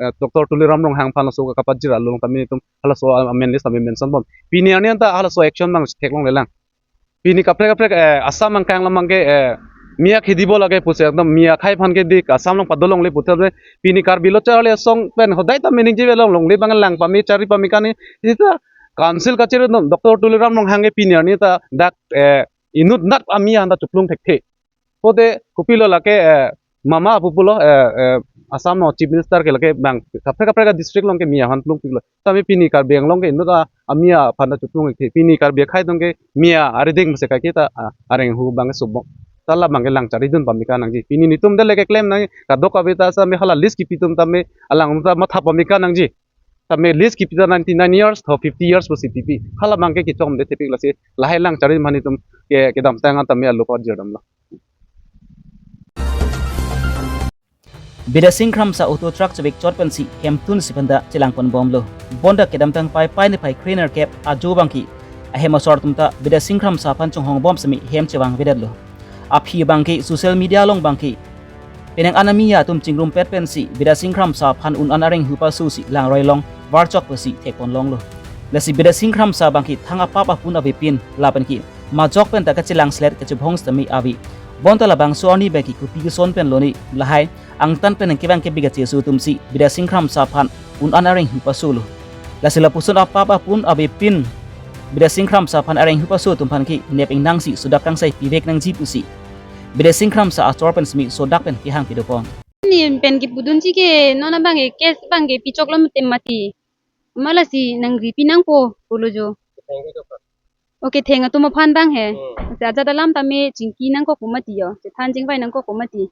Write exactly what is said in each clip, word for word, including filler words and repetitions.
eh, Doctor Tuliram Ronghang aphan laso kapajir along tame netum halaso amen list tame mention bom. Pini arni anta halaso action abang theklonglelang. Pini kaprek kaprek, eh, Assam angkang lam abangke, eh, miya khedibo lake pusi ekdom miya khai aphan ke dik Assam along padolongle puthot me pini Karbi Lo Charli Asong pen hodai ta meaning jive long longle abang lang pame chari pame kani sita council kachiri dun Doctor Tuliram Ronghang ke pini arni ta dak, eh, inutnat amiya anta chuplung thekthe. Pode kopilo lake, eh, mama apu pulo, eh, eh, Assam no Chief Minister ke lake bang kaprek kaprek district along ke miya aphan plung piklo. Tame pini Karbi Anglong ke inut a, amiya aphan ta chuplung thekthe. Pini Karbi akhei atum ke miya arideng mese kaiketa, ah, areng hu abang ke subok. Tala abang ke lang chari dun pame kanangji. Pini netum dele keklem nang kadokave ta sa me hala list kipi atum tame alang ta matha pame kanangji. Tame list kipi ta ninety-nine years to fifty years pusi pipi. Hala abang ke kichom de thepik lasi lahai lang chari mani atum ke kedamtang tame alo ko jirdam lo. Bidya Sing Kramsa auto truck chevek chot pensi hemtun si penta chelang pon bomlo. Bonta kedamtang Paipai niphai kre nerkep ajo abangke ahem asor atum ta Bidya Sing Kramsa aphan chonghong bom semi hem chevang vedetlo. Aphi abangke social media along abangke penang anami atum chingrum pet pensi Bidya Sing Kramsa aphan un an areng hu paso si langroi long varchok pensi thek pon longlo. Lasi Bidya Sing Kramsa abangke thang apap apun avepin lapenke majok penta kachelang slet kachebhong sitame ave. Bonta labangso arni abangke kopi keson pen lone lahai angtan pen kevang kebek acheso atum si Bidya Sing Kramsa aphan un an areng hu pasolo. Lasi lapuson apap apun avepin Bidya Sing Kramsa aphan areng hu paso atum aphan ke nep ingnang si sodak kangsai pivek nangji pusi Bidya Sing Kramsa asor pen semi sodak pen kehang pido pon. Ni pen kipudunji ke non abangke case abangke pichoklo mati mati. Mala si nangri pinangpo pulo jo. Okay, theng atum aphan abang he. Hmm. Ajat alam tame chingki nangkok pu mati jo. Chethan chingvai nangkok pu mati.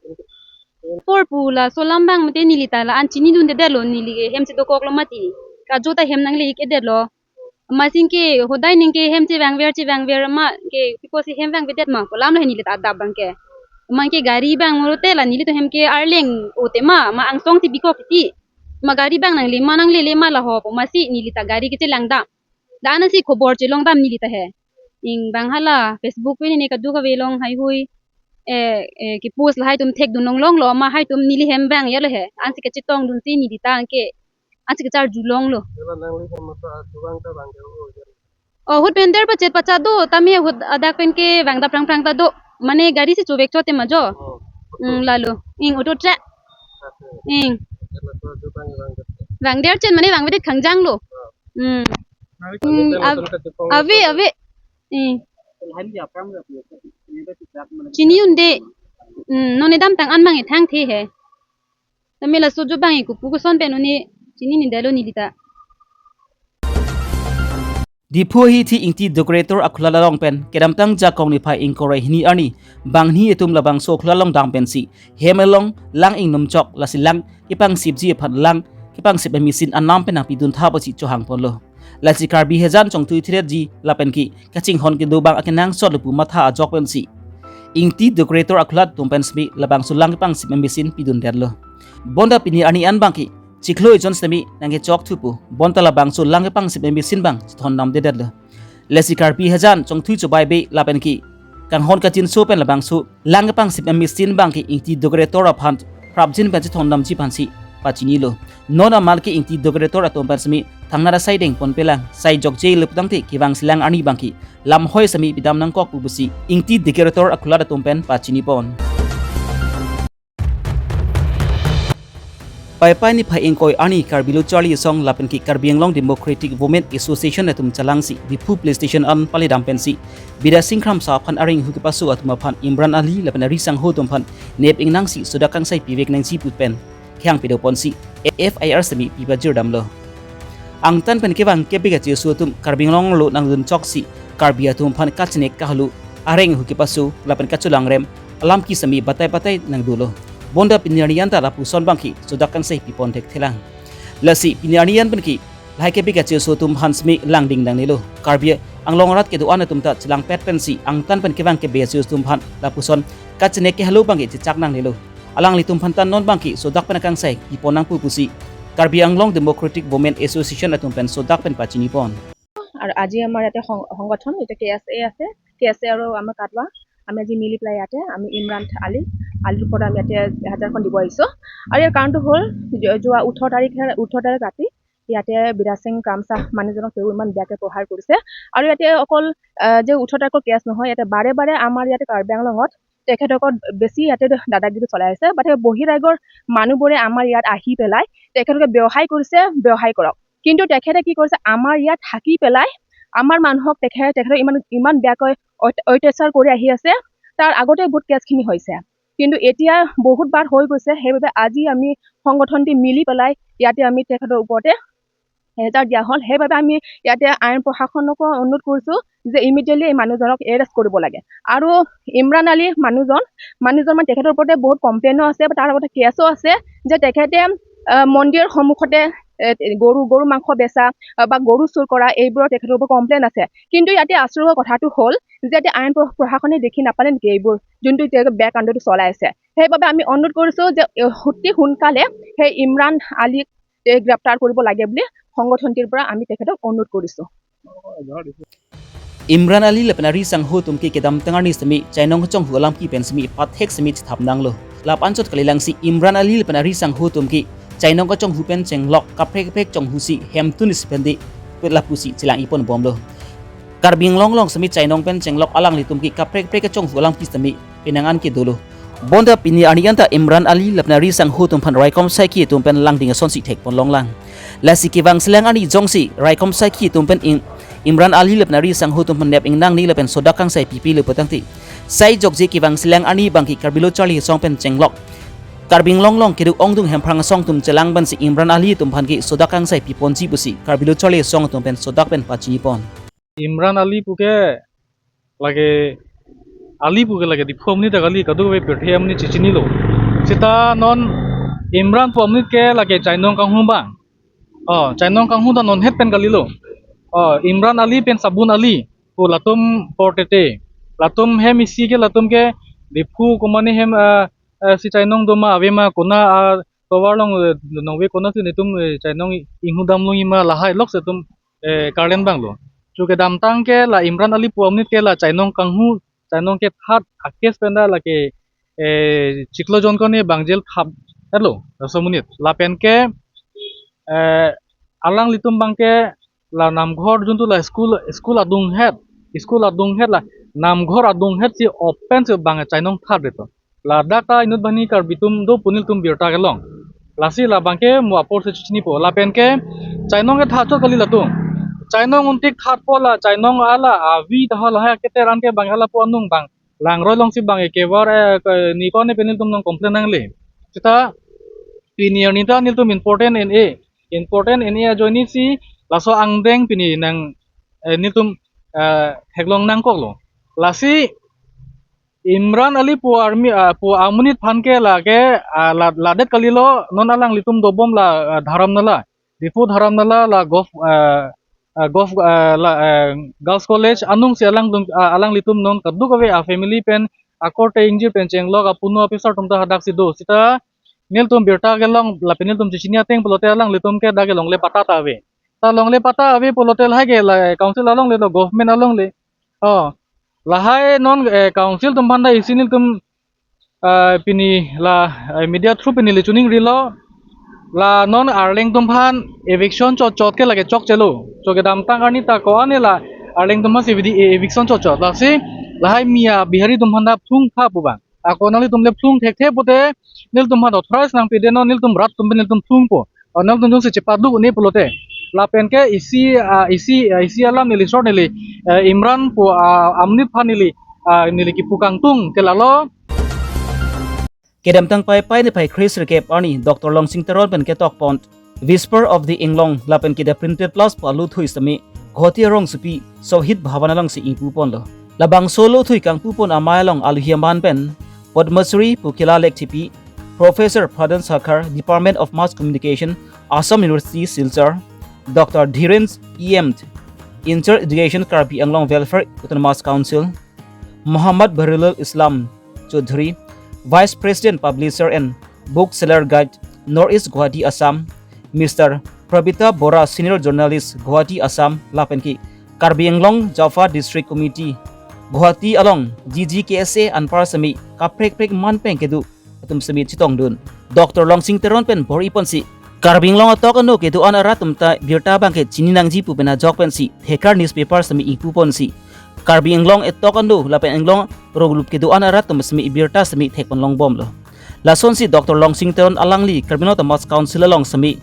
Apor pu laso alam abang mate neli ta la-an chinidundedetlo, neli ke hem si dokoklo mati. Kajo ta hem nangle-ik-edetlo. Amatsi ke hodai ningke hem chevangver chevangver amat ke piko si hem vangvedet ma pu alam lo he neli ta adap abangke. Amat ke gari abang morote la nelitum hem ke Arleng o tema ma angsong si bikok titi. Ma gari abang nangle ma nanglele ma laho pu amatsi neli ta gari kechelangdam. La-an si khobor chelongdam neli ta he. Ing abang hala Facebook pen ne kadokave along haihui, eh, eh, kepost lahai atum thekdun longlonglo ma haitum neli hem vang ya lo he. Ansi kachetongdun si neli ta ke ansi kacharjulonglo. Jala nangli hem masa ajuvang ta vang ke o, ya. Oh, ahut pen der pachet pachat do, tame ahut adak pen ke vangdap prangprang ta do. Mane gari si chevek chot tema jo. Oh, Hmm, lalo. Ing auto truck. Ing. Jala so ajuvang vang ke. Vangder chen mane vangvedet khangjanglo. Hmm. Hmm, av-, ave, ave. Hmm. Chini unde. Hmm, non edamtang an abang ethang the he. Tame laso jo abang e kopu koson pen un-e chinidelo neli ta. Diphu ahithi Ingti Decorator akhulat along pen kedamtang Jakong niphai ingkoi ra hini arni banghini atum labangso akhulat along dam pensi hem along lang ingnum chok lasi lang kepangsipji aphan lang kepangsip a-machine anam pen nangpidun tha pusi chohang ponlo. Lasi Karbi Hejan Chongthui Thiretji lapenke kachinghon kedo abang akenangsot lo pu matha ajok pensi Ingti Decorator akhulat atum pen semi labangso lang kepangsip a-machine pidundetlo. Bonta pini arni an abangke chiklo ejon semi nangkechok thupo. Bonta labangso lang kepangsip a-machine abang chethondamdedetlo. Lasi Karbi Hejan Chongthui Chobaibe lapenke kanghon kachinso pen labangso lang kepangsip a-machine abangke Ingti Decorator aphan prapjin pen chethondamji aphansi pachinilo. Non amat ke Ingti Decorator atum pen semi thangnat asai dengponpelang, sai jokje le putangte kevang silang arni abangke lamhoi semi pidam nangkok pu pusi Ingti Decorator akhulat atum pen pachinipon. Paipai niphai ingkoi arni Karbi Lo Charli Asong lapenke Karbi Anglong Democratic Women Association atum chelangsi Diphu Police Station an paledam pensi Bidya Sing Kramsa aphan areng hu kepaso atum aphan Imran Ali lapen ari sangho atum aphan nep ingnangsi sodak kangsai pivek nangji pu pen kehang pido ponsi F I R semi pipajirdamlo. Angtan pen kevang kebek acheso atum Karbi Anglong arlo nangdun choksi Karbi atum aphan kachenek kahalo areng hu kepaso lapen kacholangrem alam ke semi batai batai nangdolo. Bonta pini arni anta lapuson abangke sodak kangsai pipon thekthelang. Lasi pini arni an penke lahai kebek acheso atum aphan semi langding nangnelo. Karbi Anglong arat kedo-an atum ta chelangpet pensi angtan pen kevang kebek acheso atum aphan lapuson kachenek kahalo abangke chechak nangnelo. Alanglitum aphan ta non abangke sodak pen akangsai pipon nangpo pusi Karbi Anglong Democratic Women Association atum pen sodak pen pachinipon. আৰু আজি আমাৰ ইয়াতে সং-, সংগঠন, এতিয়া কে এছ এ আছে, কে এছ এ আৰু আমাৰ কাটৱা, আমি আজি মিলি পেলাই ইয়াতে আমি ইমৰাণ আলী, আলিৰ ওপৰত আমি ইয়াতে এহেজাৰখন দিব আহিছোঁ। আৰু ইয়াৰ কাৰণটো হ'ল, য-, যোৱা ওঠৰ তাৰিখে, ওঠৰ তাৰিখ ৰাতি ইয়াতে বিৰাজ সিং কামচা মানুহজনক তেওঁ ইমান বেয়াকৈ প্ৰহাৰ কৰিছে। আৰু ইয়াতে অকল, আহ, যে ওঠৰ তাৰিখৰ কেছ নহয়, ইয়াতে বাৰে বাৰে আমাৰ ইয়াতে কাৰ্বি আংলঙত তেখেতসকল বেছি ইয়াতে দাদাগিৰি চলাই আছে। বাট সেই বহিৰাজ্যৰ মানুহবোৰে আমাৰ ইয়াত আহি পেলাই তেখেতলোকে ব্যৱসায় কৰিছে, ব্যৱসায় কৰক। কিন্তু তেখেতে কি কৰিছে, আমাৰ ইয়াত থাকি পেলাই আমাৰ মানুহক তেখেতে, তেখেতক ইমান, ইমান বেয়াকৈ অত-, অত্যাচাৰ কৰি আহি আছে। তাৰ আগতে বহুত কেছখিনি হৈছে, কিন্তু এতিয়া বহুত বাৰ হৈ গৈছে। সেইবাবে আজি আমি সংগঠনটি মিলি পেলাই ইয়াতে আমি তেখেতৰ ওপৰতে এহেজাৰ দিয়া হ'ল। সেইবাবে আমি ইয়াতে আইন প্ৰশাসনকো অনুৰোধ কৰিছোঁ যে ইমিডিয়েটলি এই মানুহজনক এৰেষ্ট কৰিব লাগে। আৰু ইমৰাণ আলী মানুহজন, মানুহজন মানে তেখেতৰ ওপৰতে বহুত কমপ্লেইনো আছে, তাৰ লগতে কেছো আছে যে তেখেতে, আহ, মন্দিৰৰ সন্মুখতে, এ, গৰু, গৰু মাংস বেচা, আহ, বা গৰু চুৰ কৰা, এইবোৰৰ তেখেতৰ ওপৰত কমপ্লেইন আছে। কিন্তু ইয়াতে আচৰিত কথাটো হ'ল যে ইয়াতে আইন প্ৰ-, প্ৰশাসনে দেখি নাপালে নেকি এইবোৰ, যোনটো এতিয়া বেয়া কাণ্ডটো চলাই আছে? সেইবাবে আমি অনুৰোধ কৰিছোঁ যে, এ, অতি সোনকালে সেই ইমৰাণ আলীক, এ, গ্ৰেপ্তাৰ কৰিব লাগে বুলি সংগঠনটিৰ পৰা আমি তেখেতক অনুৰোধ কৰিছোঁ। Imran Ali lapen ari sangho atum ke kedamtang arni sitame chainong kachonghu alangpi pen sitame pathek sitame chethap nanglo. Lapu anchot kalilangsi Imran Ali lapen ari sangho atum ke chainong kachonghu pen chenglok kaprek kaprek chonghusi hemtun isi pen de pet lapusi chelang-i ponbomlo. Karbi Anglong along sitame chainong pen chenglok alanglitum ke kaprek kaprek kachonghu alangpi sitame penang an ke dolo. Bonta pini arni anta Imran Ali lapen ari sangho atum aphan raikom saikhi atum pen langding asonsi thekpon longlang. Lasi kevang selang arni jongsi raikom saikhi atum pen Im-, Imran Ali lapen ari sangho atum pen nep ingnang ni lapen sodak kangsai pipi le putangti, sai jokje kevang selang arni abangke Karbi Lo Charli Asong pen chenglok Karbi Anglong along keduk ongdung Hemprang asong atum chelang pensi Imran Ali atum aphan ke sodak kangsai piponji pusi Karbi Lo Charli Asong atum pen sodak pen pachini pon. Imran Ali puke lake, Ali puke lake Diphu amonit ta kali, kadokave pirthe amonit chechinilo. Seta non Imran pu amonit ke lake chainong kanghu abang. Oh, chainong kanghu ta non het pen kalilo. Oh, Imran Ali pen Sabun Ali pu latum portete. Latum hem isi ke latum ke Diphu komane hem, ah, ah, si chainong doma ave ma kona, ah, tovar along, eh, nongve kona si netum, eh, chainong inghudam longji ma lahai lok si atum, eh, karlen abang lo. Chu kedamtang ke la Imran Ali pu amonit ke la chainong kanghu, chainong kethat akes pen ta lake, eh, chiklo jon kone bang jail thap-etlo, laso amonit. Lapen ke, eh, alanglitum abangke la namghor juntu la school, school adunghet, school adunghet la namghor adunghet si open si bang chainong thap-et to. Ladak ta inut banghini Karbi atum do pu nelitum birta kelong. Lasi labangke mo apor si chinipo. Lapen ke chainong ke thap chot kali latum. Chainong untik thappo la chainong ala avi ta hala hai keter an ke bang ala pu anung bang langroi alongsi bang ekevar, eh, ke-, nikon ne pen nelitum nang complain nangle. Seta pini arni ta nelitum important en-e, important en-e ajoine si laso angdeng pini nang, eh, nelitum, eh, theklong nangkoklo. Lasi Imran Ali pu army, ah, pu amonit aphan ke lake, ah, la-, ladet kalilo, non alanglitum dobom la, ah, Dharam Nala. Diphu Dharam Nala la Gov, ah, ah, Gov, ah, la, ah, Girls College anung si alangtum, ah, alanglitum non kadokave a family pen akorte ingjir pen chenglok apuno apisar atum ta hadak si do. Seta nelitum birta kelong lapen nelitum chechini ateng pulote alanglitum ke dak ke longle patta ta ave. Ta longle patta ave pulote lahai ke la council alongle lo, government alongle. Oh, lahai non, eh, council atum aphan ta isi nelitum, eh, pini la, eh, media through pini le chuning rilo. La non Arleng atum aphan eviction chot chot ke lake chokchelo. Cho kedamtang arni ta ko-an la Arleng atum aphan si vidi e-, eviction chot chot. Lasi lahai Miya Bihari atum aphan ta phlung tha pu bang. Ako nanglitum le phlung thekthe pute nelitum aphan authorize nangpide non, nelitum rat atum pen nelitum phlungpo. O, nangtum jongsi chepaduk ne pulote. Lapen ke isi, ah, isi, ah, isi alam neli short neli, eh, Imran pu, ah, amonit aphan neli, ah, neli kipu kangtung ke lalo. Kedamtang Paipai niphai kresirkep arni Doctor Longsing Teron pen ketokpon Whisper of the Inglong lapen ke The Printed Palace pu alothui sitame Guwahati arongsopi Shohid Bhavan alongsi ingpuponlo. Labangso alothui kangpupon amei along alohi aman pen Padma Shri pu Kila Lekthipi, Professor Pradhan Sarkar, Department of Mass Communication, Assam University, Silchar, Doctor Dhiren E M, in-charge Education, Karbi Anglong Welfare Autonomous Council, Muhammad Baharul Islam Choudhury, Vice President, Publisher and Book Seller Guild, North East Guwahati, Assam, Mister Prabita Bora, Senior Journalist, Guwahati, Assam, lapen ke Karbi Anglong Jafa District Committee Guwahati along G G K S A anpar semi kaprek prek manpeng kedo atum semi chetongdun. Doctor Longsing Teron pen bor-iponsi Karbi Anglong atok ano kedo-an arat atum ta birta abangke chini nangji pu pen ajok pensi Thekar newspaper semi ingpuponsi Karbi Anglong etok ano lapen Anglong roglup kedo-an arat atum semi birta semi thekpon longbomlo. Lasonsi Doctor Longsing Teron alangli Karbi Anglong Autonomous Council along semi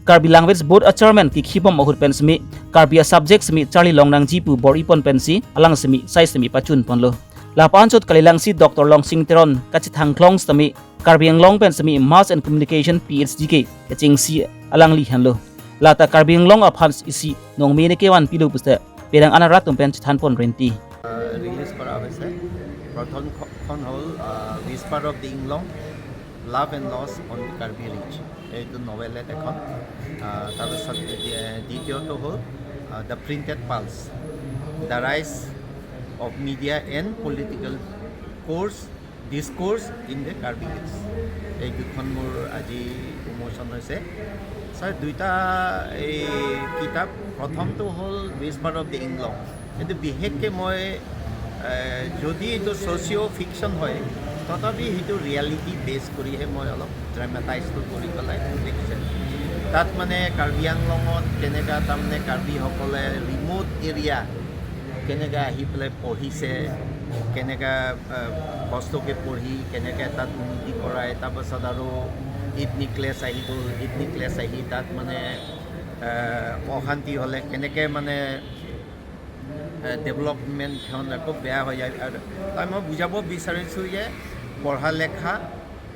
Karbi Language Board a chairman kekhibom ahut pen semi Karbi a subject semi charli long nangji pu bor-ipon pensi alang semi sai semi pachunponlo. Lapu-an chot kalilangsi Doctor Longsing Teron kachethangklong semi Karbi Anglong pen semi Mass and Communication P H D ke kechengsi alangli henlo. Lata Karbi Anglong aphan isi nongme ne kevan pilo puste pedang an arat atum pen chethanpon renti. Release কৰা হৈছে। প্ৰথমখন হ'ল whisper of the Inglong, love and loss on the Karbi ridge, এইটো novelette এখন। আহ, তাৰপিছত এতিয়া দ্বিতীয়টো হ'ল the printed pulse, the rise of media and political course discourse in the Karbi hills. এই দুখন মোৰ আজি প্ৰমোশ্যন হৈছে। ছাৰ, দুইটা এই কিতাপ, প্ৰথমমটো হ'ল ৱিছপাৰ অফ দি ইংলং। এইটো বিশেষকৈ মই, এ, যদি এইটো ছ'চিঅ' ফিকশ্যন হয়, তথাপি সেইটো ৰিয়েলিটি বেছ কৰিহে মই অলপ ড্ৰামাটাইজটো কৰি পেলাই লিখিছোঁ। তাত মানে কাৰ্বি আংলঙত কেনেকা তাৰমানে কাৰ্বিসকলে ৰিম'ট এৰিয়া কেনেকা আহি পেলাই পঢ়িছে, কেনেকা, আহ, কষ্টকে পঢ়ি কেনেকে তাত উন্নতি কৰাই, তাৰপাছত আৰু ইথনিক ক্লেছ আহি গ'ল। ইথনিক ক্লেছ আহি তাত মানে, আহ, অশান্তি হ'লে কেনেকে মানে, আহ, ডেভেলপমেণ্টখন আকৌ বেয়া হৈ যায়। আৰু তাত মই বুজাব বিচাৰিছোঁ যে পঢ়া লেখা,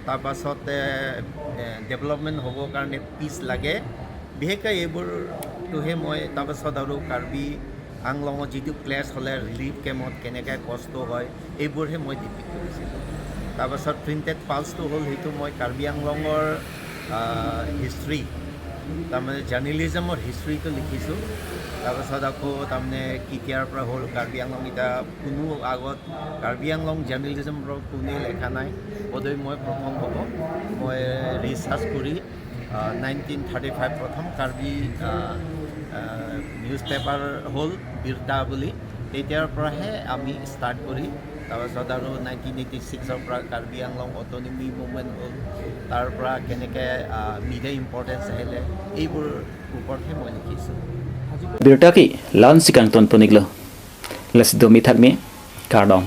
তাৰপাছতে, এ, ডেভেলপমেণ্ট হ'বৰ কাৰণে পিচ লাগে। বিশেষকৈ এইবোৰটোহে মই, তাৰপাছত আৰু কাৰ্বি আংলঙত যিটো ক্লেছ হ'লে ৰিলিফ কেম্পত কেনেকৈ কষ্ট হয়, এইবোৰহে মই ডিপিক্ট কৰিছিলোঁ। তাৰপাছত প্ৰিণ্টেড পালছটো হ'ল, সেইটো মই কাৰ্বি আংলঙৰ, আহ, হিষ্ট্ৰী, তাৰমানে জাৰ্নেলিজমৰ হিষ্ট্ৰীটো লিখিছোঁ। তাৰপাছত আকৌ তাৰমানে কেতিয়াৰ পৰা হ'ল কাৰ্বি আংলং, এতিয়া কোনো আগত কাৰ্বি আংলং জাৰ্নেলিজমৰ কোনো লেখা নাই, বোধহয় মই প্ৰথম হ'ব। মই ৰিচাৰ্চ কৰি নাইনটিন থাৰ্টি ফাইভ প্ৰথম কাৰ্বি নিউজ পেপাৰ হ'ল বিৰ্তা বুলি, তেতিয়াৰ পৰাহে আমি ষ্টাৰ্ট কৰি, তাৰপাছত আৰু নাইনটিন এইটি ছিক্সৰ পৰা কাৰ্বি আংলং অট'নমি মুভমেণ্ট হ'ল, তাৰ পৰা কেনেকৈ মিডিয়া ইম্পৰ্টেঞ্চ আহিলে, এইবোৰ ওপৰতহে মই লিখিছোঁ। Birta ke la-ansi kangtonpon-iklo. Lasi domi thakmi, kardom.